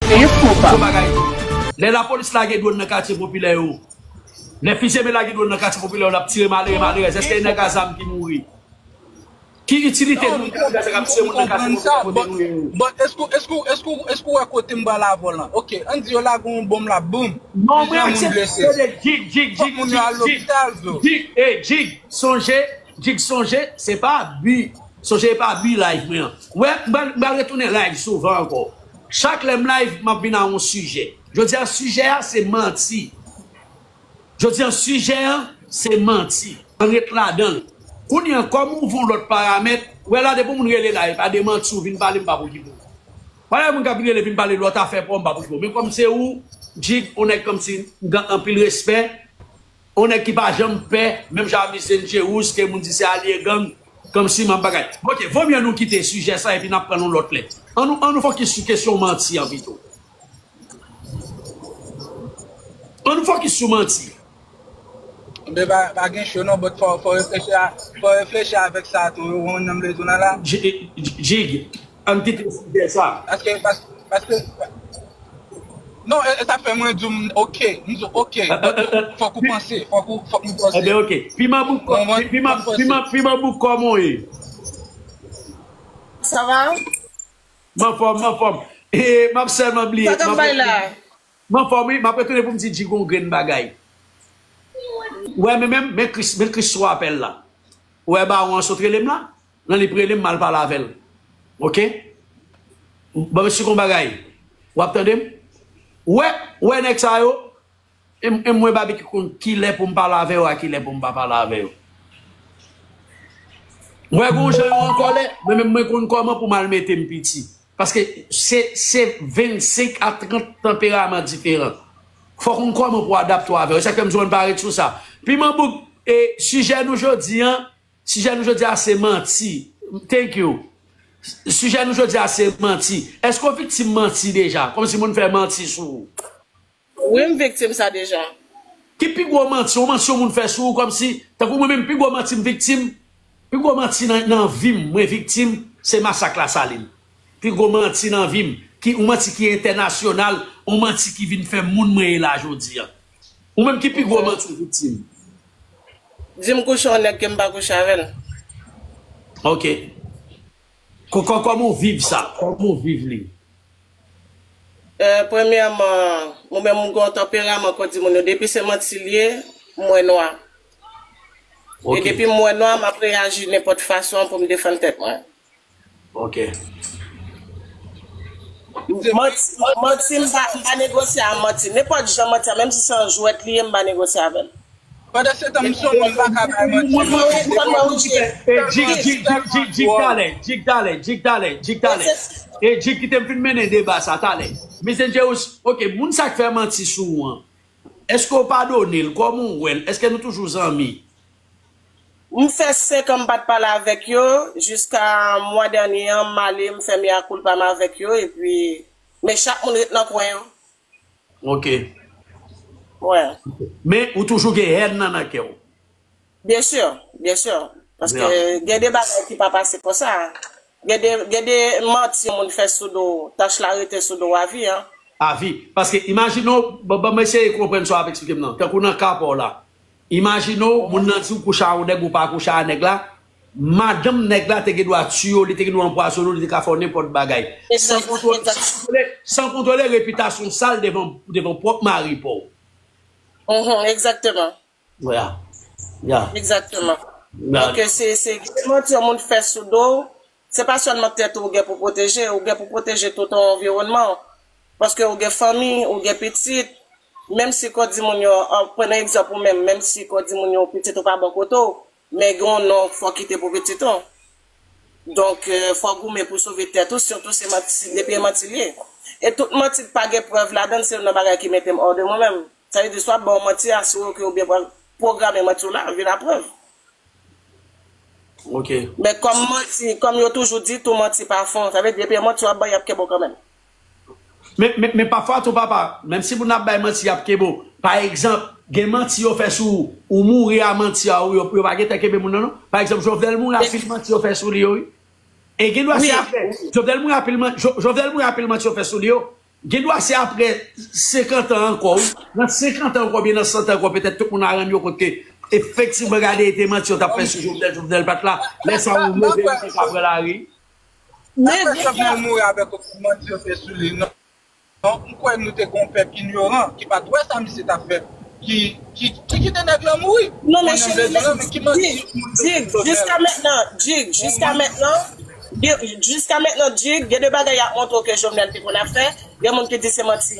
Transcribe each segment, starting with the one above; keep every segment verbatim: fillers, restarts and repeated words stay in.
Yon bagay tou. Lè lapolis lage dwòn nan katye popilè yo, lè fizye men lage dwòn nan katye popilè yo, l ap tire malere, malerèz, èske e nèg a zam ki mouri? Ki itilite nou gen nan gaz la k ap tiye moun nan katye popilè kote nou ye yo? But èske èske èske èske w wè kote m pral avè w lan? Ok, ann di yo lage yon bonm la, boum. Non, mwen aksepte de Jig, Jig, Jig, Jig, Jig, Jig, eh, Jig, sonje, Jig, sonje, se pa bi, sonje e pa bi live mwen an. Wè, m pral retounen live souvan ankò. Chak lè m live, m ap vin a yon sijè. Jodi a, sijè a, se manti. Jodi a, sijè an, se manti. Ann ret ladan l. Kounye a, kòm ou voye yon lòt paramèt, wè la, depi yon moun rele la, e pa de manti ou vin pale, m p ap okipe w. Pa gen moun k ap rele vin pale lòt afè pa w, m p ap okipe w. Men kòm se ou, Jig, yon nèg kòmsi m gen anpil respè, yon nèg ki pa janm pè, menm jan a Miss Dangerous, ke moun di se alye gang, kòmsi m ap bagay. Ok, vo mye nou kite sijè sa epi n ap pran l yon lòt lè. Ann nou, ann nou fokis sou kesyon manti an pito. Ann nou fokis sou manti. Enben, pa, pa gen cho non, but fò, fò reflechi a, fò reflechi avèk sa tou, ou konprann nan m vle di w la la. Jig, ann kite sijè sa. Paske, pas- paske, non, e, e sa fè mwen di w, m, ok, m di w, ok, but fòk ou panse, fòk ou, fòk nou panse. Enben, ok. Piman bouk, piman, piman, piman bouk kòman w ye? Sa va? M anfòm, m anfòm. E, m ap sèlman bliye. Sa k ap bay la? M anfòm, wi. M ap retounen pou m di Jig yon grenn bagay. Ou wè, men, men, men Chris, men Chris sou apèl la. Ou wè, bawon an sot rele m la? Nan li rele m, m al pale avè l. Ok? Ban m esplike yon bagay. W ap tande m? Ou wè, ou wè nèg sa yo? E m, e mwen Babi ki konn kilè pou m pale avè yo, a kilè pou m pa pale avè yo. Ou wè, gon jan yo an kòlè, mwen menm mwen konn kòman pou m al mete m piti. Paske se, se vennsenk a trant tanperaman diferan. Fòk ou konn kòman pou adapte w avè yo. Se sa k fè m di w ann pa ret sou sa. Piman bouk, e, sijè nou jodi a, sijè nou jodi a se manti. Thank you. Sijè nou jodi a se manti. Èske w viktim manti deja? Kòmsi moun fè manti sou ou. Wi, m viktim sa deja. Ki pi gwo manti, yon manti yon moun fè sou ou kòmsi, tankou mwen menm, pi gwo manti m viktim, pi gwo manti nan, nan vi m, mwen viktim, se masak Lasalin. Pi gwo manti nan vi m, ki, yon manti ki entènasyonal, yon manti ki vin fè moun mwen ye la jodi a. Ou menm ki pi gwo manti w viktim? Di m kouche yon nèg ke m pa kouche avè l. Ok. Kò-, kò-, kòman w viv sa? Kòman w viv li? Eh, premyèman, mwen menm m gen yon tanperaman kon di moun yo, depi se manti l ye, m wè nwa. E depi m wè nwa, m ap reyaji nenpòt fason pou m defann tèt mwen. Ok. Manti, manti, m pa, m pa negosye a manti. Nenpòt jan manti a, menm si se yon jwèt li ye, m pa negosye avè l. Pandan se tan, m se yon moun m pa ka bay manti. Mwen, mwen, mwen, mwen, mwen, mwen, eh, Jig, Jig, Jig, Jig, Jig, talè, Jig, talè, Jig, talè, Jig, talè. E Jig, kite m fin mennen deba sa, talè. Miss Dangerous, ok, moun sa k fè manti sou ou an, èske w padone l? Kòman w wè l? Èske nou toujou zanmi? M fè senk an m pa t pale avèk yo, jiska mwa dènye an, m ale, m fè mea culpa m avèk yo, epi, men chak moun ret nan kwen yo. Ok. Wè. Men ou toujou gen hèn nan, nan kè w? Byen si, byen si. Paske gen de bagay ki pa pase konsa. Gen de, gen de manti yon moun fè sou do w, tach la rete sou do w avi, an. Avi. Paske imajine w, ban, ban m eseye konprann sa w ap eksplike m nan. Tankou nan ka pa w la. Imajine w, moun nan di w kouche a yon nèg, ou pa kouche a nèg la. Madanm nèg la te gen dwa tiye w, li te gen dwa anpwazonnen w, li te ka fè w nenpòt bagay. San kontwole, san kontwole, san kontwole repitasyon sal devan, devan pwòp mari pa w. Mhm, egzakteman. Yeah. Yeah. Egzakteman. Donk, se, se gen manti yon moun fè sou do w, se pa sèlman tèt ou ou gen pou pwoteje, ou gen pou pwoteje tout yon anviwònman w. Paske ou gen fanmi, ou gen pitit, menm si kò di moun yo, an, pran nan egzanp ou menm, menm si kò di moun yo pitit ou pa bò kote w, men gen yon non fò w kite pou pitit ou. Donk, eh, fò w goumen pou sove tèt ou, sitou se manti, depi e manti l ye. E tout manti k pa gen prèv ladan l, se youn nan bagay ki mete m hors de moi menm. Sa vle di, swa ba w manti, asire w ke ou byen pran, pwograme manti w la, vin a prèv. Ok. Men kòm manti, kòm yo toujou di, tou manti pa fon. Sa vle di, depi e manti w ap bay, y ap kenbe w kanmenm. Men, men, men pafwa tou, papa, menm si moun ap bay manti, y ap kenbe w. Pa egzanp, gen manti yo fè sou ou, ou mouri a manti a, ou yo, yo pa gentan kenbe moun nan, non. Pa egzanp, Jovenel mouri a pil manti yo fè sou li yo, wi. E gen dwa se apre. Jovenel mouri a pil man-, Jo-, Jovenel mouri a pil manti yo fè sou li yo. Gen dwa se apre senkant an ankò, wi. Nan senkant an ankò, oubyen nan san an ankò, petèt tout moun a rann yo kont ke efektivman, gade, e te manti yo t ap fè sou Jovenel, Jovenel pa t la. Lè sa a, yon move vent ka pran lari. Men Jovenel mouri avèk manti yo fè sou li, non? Non, m kwè nou te gen yon pèp inyoran ki pa t wè sa misye t ap fè, ki ki ki kite nèg lan mouri. Non, men cheri, men Jig, jiska mentnan, Jig, jiska mentnan, jiska mentnan, Jig, gen de bagay y ap montre w ke Jovenel te konn ap fè, gen moun ki di se manti.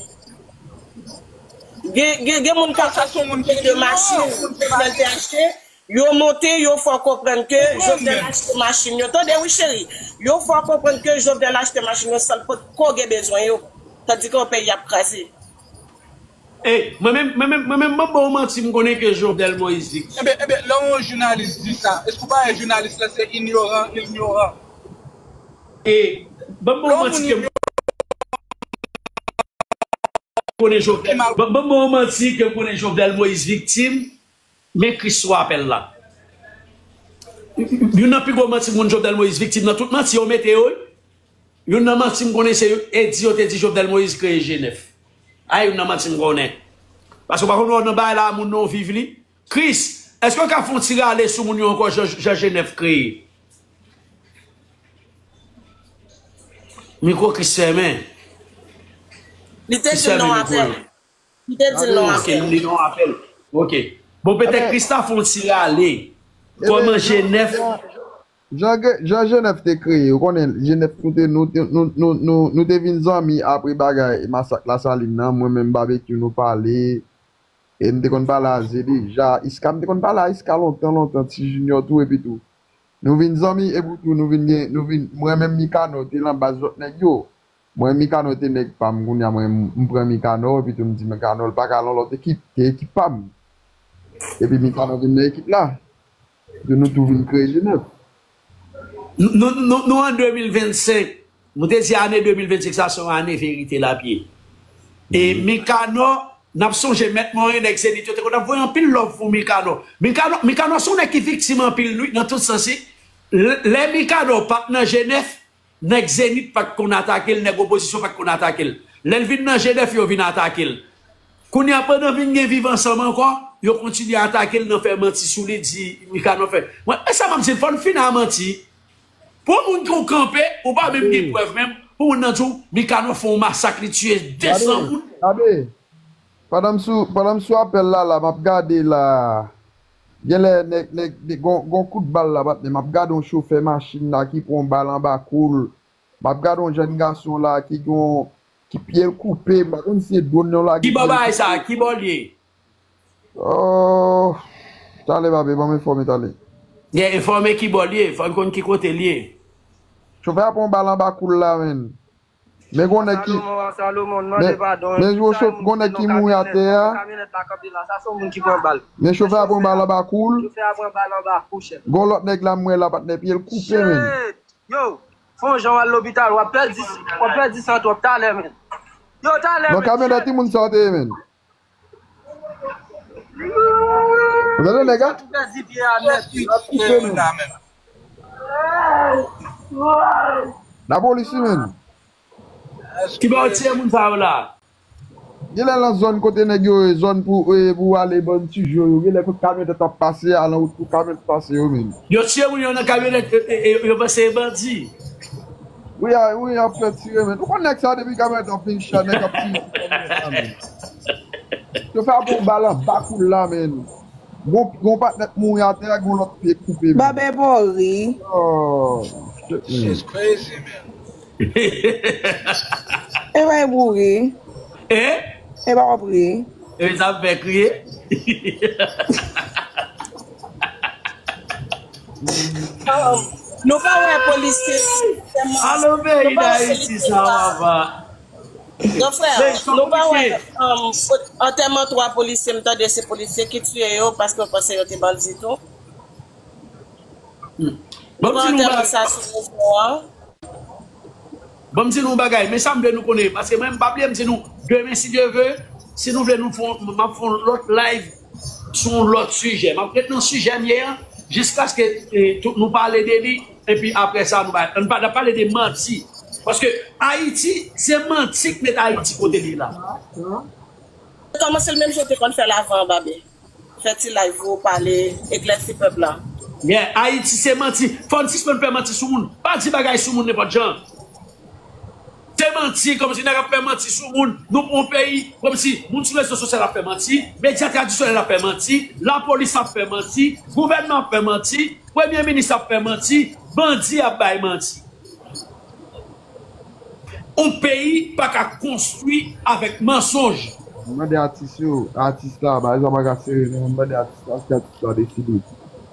Gen, gen, gen moun k ap fè de machin, Jovenel te achte, yo monte, yo fè w konprann ke Jovenel achte machin yo. Tande wi cheri, yo fè w konprann ke Jovenel achte machin yo san l potko gen bezwen yo. Tandike yon peyi ap kraze. E, mwen menm, mwen menm, mwen menm, mwen ba w manti, m konnen ke Jovenel Moïse viktim. Ebyen, ebyen, lè yon jounalis di sa, èske w pa wè jounalis la se inyoran, inyoran? E, ban m ba w manti ke m konnen Jovenel, ban, ban m ba w manti ke m konnen Jovenel Moïse viktim, men Kris sou apèl la. Youn nan pi gwo manti moun Jovenel Moïse viktim nan tout manti yo mete yo, wi. Youn nan manti m konnen se Edi yo te di Jovenel Moïse kreye G nèf. A youn nan manti m konnen. Paske w pa konn wè nan bagay la moun nan w viv li. Kris, èske w ka fè yon ti rale sou moun yo ankò jan, jan G nèf kreye? Mikwo Kris fèmen. Li te di l nan apèl. Li te di l nan apèl. Ok, li nan apèl. Ok. Bon, petèt Kris ta fè yon ti rale. Kòman G nèf Jan G nèf te kreye, ou konnen G nèf nou te, nou, nou, nou, nou, nou te vin zanmi apre bagay masak Lasalin nan, mwen menm Babekyou nou pale, e m te konn pale a Ze deja, Iska, m te konn pale a Iska lontan, lontan, Ti Junior tou, epi tou. Nou vin zanmi, epi tou, nou vin gen, nou vin, mwen menm Mikano te lan baz lòt nèg yo. Mwen, Mikano te nèg pa m, kounye a mwen, m pran Mikano, epi tou m di Mikano, l pa ka lan lòt ekip, te ekip pa m. Epi Mikano vin nan ekip la. Epi nou tou vin kreye G nèf. Nou, nou, nou, nou an de mil vennsenk. Nou te di ane de mil vennsenk sa se yon ane verite l ap ye. E Mikano, n ap sonje Mèt Moren, nèg Zenit yo te konn ap voye anpil love pou Mikano. Mikano, Mikano se yon nèg ki viktim anpil, wi, nan tout sans, wi. Lè Mikano pa t nan G nèf, nèg Zenit pa t konn atake l, nèg opozisyon pa t konn atake l. Lè l vin nan G nèf, yo vin atake l. Kounye a, pandan vin gen Viv Ansanm ankò, yo kontinye atake l nan fè manti sou li, di Mikano fè. Mwen, e sa m ap di l, fò n fin a manti. Pou yon moun ki w kanpe, ou pa menm gen prèv menm, pou moun nan di w, Mikano fè yon masak, li tiye de san moun. Gade, pandan m sou, pandan m sou apèl la, la, m ap gade la. Genlè nèg, nèg, gon, gon kout bal la, patnè. M ap gade yon chofè machin la ki pran yon bal anba kou l. M ap gade yon jèn gason la ki gon, ki pye l koupe. M pa konn si se dwòn yo lage. Ki bò bagay sa? Ki bò l ye? Oh, talè, babe, ban m enfòme talè. Gen enfòme ki bò l ye, fò n konn ki kote l ye. Chofè a pran yon bal anba kou l la, menn. Men gon nèg ki, men, men yo cho-, gon nèg ki mouri atè a. Men chofè a pran bal anba kou l. Gon lòt nèg la m wè la, patnè, pye l koupe, menn. Yo, fè yon jan w al lopital, w ap pèdi, w ap pèdi san twòp talè, menn. Yo, talè, menn. Nan kamyonèt timoun sa yo te ye, menn. Ou tande nèg la? L ap koupe nou. Lapolis wi, menn. Ki bò yo tiye moun sa yo la? Genlè lan zòn kote nèg yo ye, zòn pou, e, pou ale bann tijou yo, genlè kote kamyonèt ap pase a, lan wout pou kamyonèt pase yo, menn. Yo tiye moun yo nan kamyonèt, e, e, e, yo panse se bandi. Wi, a, wi, y ap fè tire, menn. Ou konn nèg sa depi kamyonèt ap vin chè, nèg ap tire sou kamyonèt la, menn. Chofè a pran bal anba kou l la, menn. Gon, gon patnè k mouri atè a, gon lòt pye koupe, menn. Babè Bori. Oh, shit, menn. It's crazy, man. E pa e mouri. E? E pa w ap ri. E sa m fè kriye. Nou pa wè polisye. Alo peyi Dayiti sa papa. Gran frè, nou pa wè antèman twa polisye, m tande se polisye ki tiye yo paske yo panse yo te bandi tou. Ban m di nou bagay. Ban m di nou yon bagay, men sa m vle nou konnen, paske mwen m pa bliye m di nou, demen si Dye ve, si nou vle nou fè yon, m ap fè yon lòt live sou yon lòt sijè. M ap ret nan sijè m ye an, jiskaske, e, tout nou pale de li, epi apre sa nou bay, n ap pale de manti. Paske Ayiti, se manti k met Ayiti kote li ye la. Kòmanse l menm jan w te konn fè l avan, Babe. Fè ti live ou pale, eklèsi pèp la. Yeah, Ayiti se manti. Fò n sispann fè manti sou moun. Pa di bagay sou moun nenpòt jan. Se manti, kòmsi nèg ap fè manti sou moun. Nou pran yon peyi, kòmsi moun sou rezo sosyal ap fè manti, medya tradisyonèl ap fè manti, lapolis ap fè manti, gouvènman ap fè manti, premye minis ap fè manti, bandi ap bay manti. Yon peyi pa ka konstwi avèk mansonj. Mwen mande atis yo, atis la, bagay sa pa ka sere non, mwen mande atis la, si atis la deside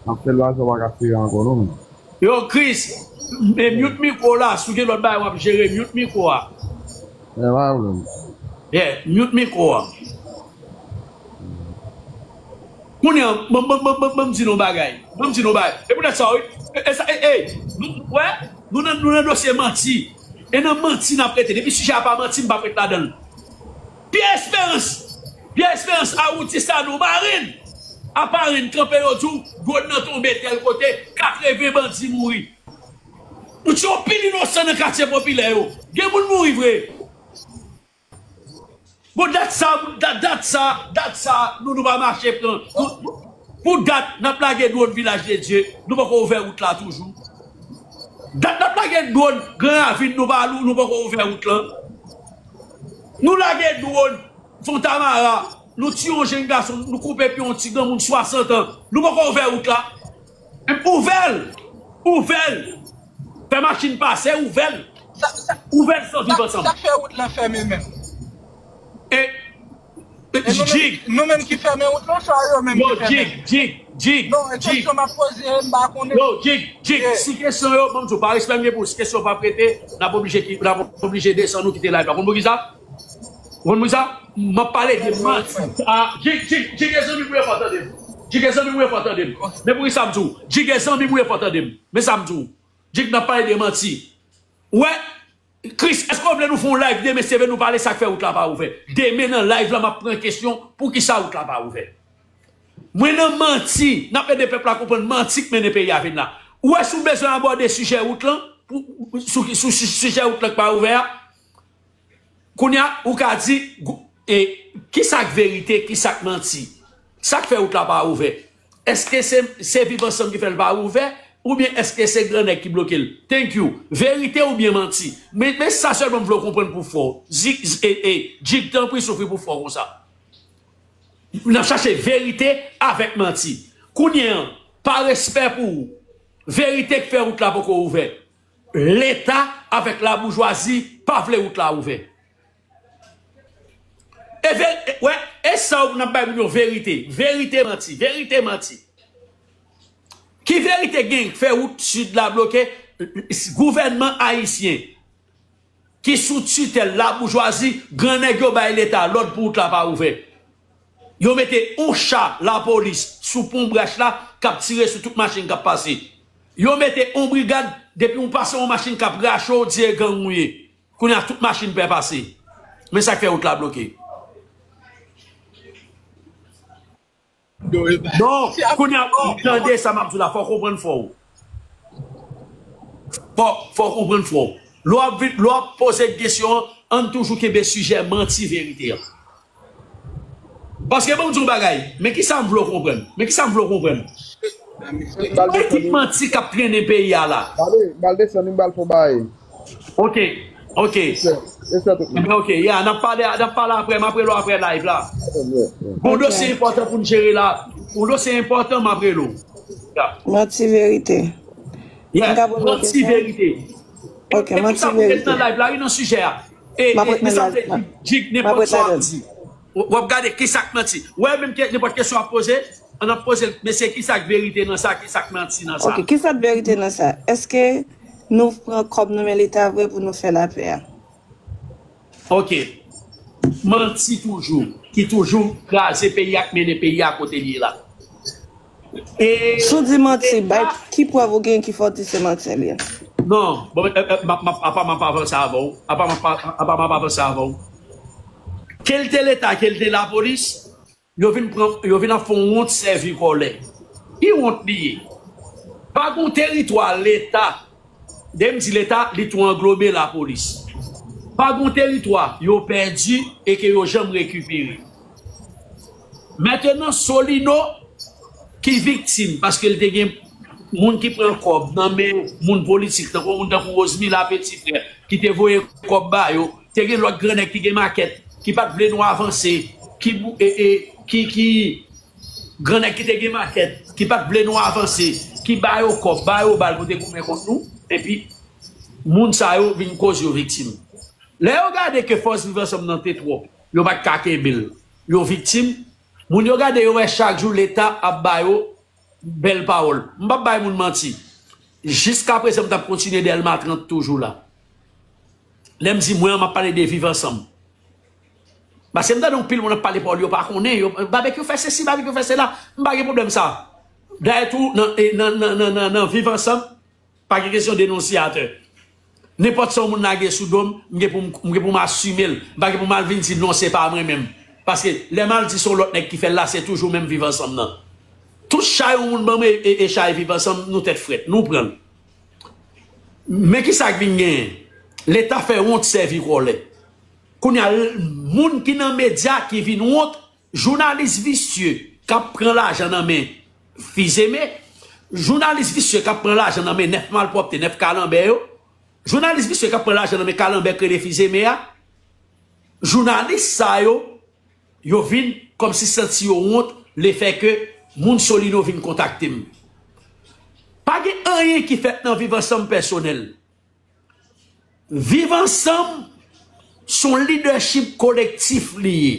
ap fè l, bagay sa pa ka sere ankò non. Yo, Chris, e mute mikwo la, si w gen lòt bagay w ap jere, mute mikwo a. E pa pwoblèm. Yeah, mute mikwo a. Kounye a, ban m di nou bagay. Ban m di nou bagay. E poutèt sa, wi. E, e, sa, e, e, nou, wè, nou nan, nou nan dosye manti. E nan manti n ap rete. Depi sijè a pa manti, m p ap ret ladan l. Pierre Espérance, Pierre Espérance, Awoudi Sanon, Marin, Aparin, kanpe yo di w, dwòn nan tonbe tèl kote, katreven bandi mouri. Nou tchon pil inosan nan katye popilè yo. Gen moun mouri vre. Bon, dat sa, dat, dat sa, dat sa, nou, nou pa mache pran. Nou, pou dat, n ap lage dwòn Vilaj de Dye, nou poko ouvè wout la toujou. Dat n ap lage dwòn Gran Ravin, nou pa, nou, nou poko ouvè wout lan. Nou lage dwòn Fontamara, nou tiye yon jenn gason, nou koupe pye yon ti granmoun swasant an, nou poko ouvè wout la. Ouvè l! Ouvè l! Fè machin pase, ouvè l! Ouvè l san viv ansanm. Sa k fè wout lan fèmen menm? E, e, Jig. Nou menm ki fèmen wout lan, sa yo menm ki fèmen? Yo, Jig, Jig, Jig. Non, e kesyon m ap poze, m pa konnen. Yo, Jig, Jig, si kesyon yo, ban m di w, pa respè m gen pou w, si kesyon yo p ap rete, n ap oblije ki, n ap oblije desann ou kite live la. Konn poukisa? Ou konn poukisa? M ap pale de manti. Ah, Jig, Jig, Jig e zanmi m wi, fò tande m. Jig e zanmi m wi, fò tande m. Men poukisa m di w? Jig e zanmi m wi, fò tande m. Men sa m di w. Jig n ap pale de manti. Wè, Chris, èske w vle nou fè yon live demen, se vre nou pale sa k fè wout la pa ouvè? Demen nan live la, m ap pran kesyon, poukisa wout la pa ouvè? Mwen nan manti, n ap ede pèp la konprann manti k mennen peyi a vin la. Ou wè si w bezwen abòde sijè wout lan, pou, sou, sou, sou sijè wout lan k pa ouvè a, kounye a, ou ka di, gou-, e, kisa k verite, kisa k manti? Sa k fè wout la pa ouvè? Èske se, se viv ansanm ki fè l pa ouvè? Oubyen èske se grannèg ki bloke l? Thank you. Verite oubyen manti? Men, men sa sèlman m vle w konprann pou fò. Zi-, zi-, e, e, Jig, tanpri soufri pou fò konsa. N ap chache verite avèk manti. Kounye an, pa respè pou ou, verite k fè wout la poko ouvè. Leta avèk laboujwazi pa vle wout la ouvè. E ve-, e, wè, e sa w n ap bay moun yo verite. Verite manti, verite manti. Ki verite gen k fè wout sid la bloke? Gouvènman ayisyen ki sou titèl laboujwazi, grannèg yo bay leta lòd pou wout la pa ouvè. Yo mete yon cha lapolis sou pon Brach la k ap tire sou tout machin k ap pase. Yo mete yon brigad, depi w pase yon machin k ap rache w, di e gang ou ye. Kounye a tout machin pè pase. Men sa k fè wout la bloke. Non, kounye a, tande sa m ap di w la, fò w konprann fò w. Fò, fò w konprann fò w. Lè w ap vin, lè w ap poze kesyon an, ann toujou kenbe sijè manti verite an. Paske ban m di w yon bagay, men kisa m vle w konprann. Men kisa m vle w konprann. Tout manti k ap trennen peyi a la. Gade, ba l desann, m ba l fon bagay. Ok, ok. Ebyen, ok, ya, n ap pale, n ap pale apre, m ap rele w apre live la. Gon dosye enpòtan pou n jere la. Gon dosye enpòtan, m ap rele w. Ya. Manti verite. Ya, manti verite. Ok, manti verite. Nan live la, wi, nan sijè a. E, e, men sa vle di, Jig, nenpòt sa w ap di. W ap gade kisa k manti. Wè, menm ke, nenpòt kesyon w ap poze, ann ap poze l, mesye, kisa k verite nan sa, kisa k manti nan sa? Ok, kisa k verite nan sa? Èske nou pran kòb nan men leta vre pou nou fè lapè a? Ok. Manti toujou, ki toujou kraze peyi a, k mennen peyi a kote l ye la. E, si w di manti, bay ki prèv ou gen ki fè w di se manti l ye? Non, bon, e, e, m ap, m ap, apa m ap avanse avè w. Apa m ap, apa m ap avanse avè w. Ke l te leta, ke l te lapolis, yo vin pran, yo vin ap fè yon wont sèvi kòlè. Ki wont li ye? Pa gen yon teritwa leta Lè m di Leta, li tou anglobe lapolis. Pa gen teritwa yo pèdi e ke yo janm rekipere. Mentenan, Solino ki viktim, paske l te gen moun ki pran kòb nan men moun politik, tankou moun tankou Rosemila Petit Frère, ki te voye kòb ba yo, te gen lòt grannèg ki gen makèt, ki pa t vle nou avanse, ki, e, e, ki, ki, grannèg ki te gen makèt, ki pa t vle nou avanse, ki ba yo kòb, ba yo bal pou te goumen kont nou, epi moun sa yo vin koz yo viktim. Lè yo gade ke fòs Viv Ansanm nan te twòp, yo pa t ka kenbe l, yo viktim. Moun yo gade, yo wè chak jou Leta ap ba yo bèl pawòl. M p ap bay moun manti. Jiskaprezan, m t ap kontinye Dèlma trant toujou la. Lè m di mwen an, m ap pale de Viv Ansanm. Paske m tande yon pil moun ap pale pawòl yo pa konnen. Yo, Babekyou fè sesi, Babekyou fè sela. M pa gen pwoblèm sa. Dayè tou, nan, e, nan, nan, nan, nan, nan Viv Ansanm, pa gen kesyon denonsiyatè. Nenpòt sa yon moun lage sou do m, m gen pou m, m gen pou m asime l. M pa gen pou m al vin di non, se pa mwen menm. Paske lè m al di se yon lòt nèg ki fè l la, se toujou menm Viv Ansanm nan. Tout chay yon moun ban mwen e, e, e chay Viv Ansanm, nou tèt frèt, nou pran l. Men ki sa k vin genyen? Leta fè wont sèvi kòlè. Kounye a, moun ki nan medya ki vin wont, jounalis visye k ap pran lajan nan men Fizeme, jounalis visye k ap pran lajan nan men nèf malpwòpte, nèf kalanbè yo, jounalis visye k ap pran lajan nan men kalanbè k rele Fizeme a, jounalis sa yo, yo vin kòmsi santi yo wont lefètke moun Solino vin kontakte m. Pa gen anyen ki fèt nan Viv Ansanm pèsonèl. Viv Ansanm se yon lidèchip kolektif li ye.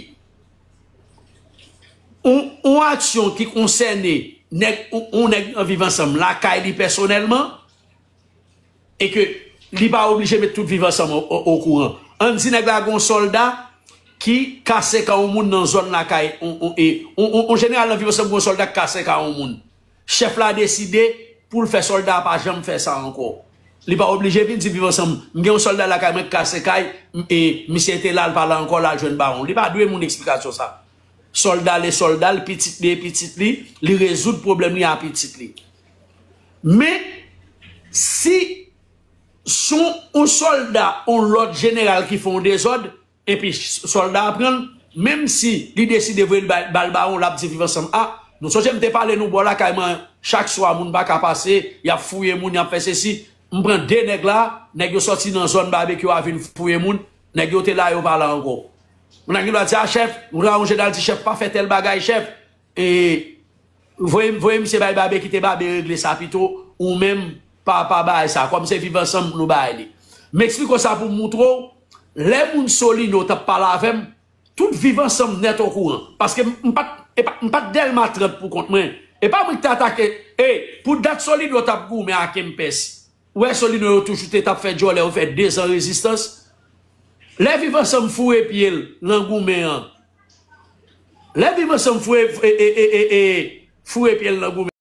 Yon, yon aksyon ki konsène nèg, yon, yon nèg nan Viv Ansanm lakay li pèsonèlman, e ke li pa oblije met tout Viv Ansanm o, o, okouran. Ann di nèg la gen yon sòlda ki kase kay yon moun nan zòn lakay, yon, yon, e, yon, yon, yon jeneral nan Viv Ansanm gen yon sòlda ki kase kay yon moun. Chèf la deside pou l fè sòlda a pa janm fè sa ankò. Li pa oblije vin di Viv Ansanm, m gen yon sòlda lakay mwen k kase kay, m, e misye te la, l pa la ankò, l al jwenn bawon. Li pa dwe moun eksplikasyon sa. Sòlda l e sòlda l, pitit li e pitit li, li rezoud pwoblèm li a pitit li. Men, si se yon sòlda, yon lòt jeneral ki fè yon dezòd, epi sòlda a pran l, menm si li deside voye l ba, ba l bawon, l ap di Viv Ansanm. A, nou sonje m te pale nou bò lakay mwen, chak swa moun pa ka pase, y ap fouye moun, y ap fè sesi. M pran de nèg la, nèg yo sòti nan zòn Babekyou a vin fouye moun, nèg yo te la, yo pa la ankò. Moun nan gen dwa di, a chèf, moun nan ronje dal di chèf, pa fè tèl bagay, chèf. E voye, voye misye bay Babe, kite Babe regle sa pito, ou menm, pa, pa bay sa. Kòm se Viv Ansanm, nou bay li. M eksplike w sa pou m moutre w, lè moun Solino t ap pale avè m, tout Viv Ansanm nèt okouran. Paske m, m pa t, e pa, m pa t Dèlma trant pou kont mwen. E pa mwen ki te atake, e, pou dat Solino t ap goumen a Kempès. Ou wè Solino yo toujou te t ap fè djòlè, yo fè dezan rezistans. Lè Viv Ansanm foure pye l nan goumen an. Lè Viv Ansanm foure, e, e, e, e, e, foure pye l nan goumen.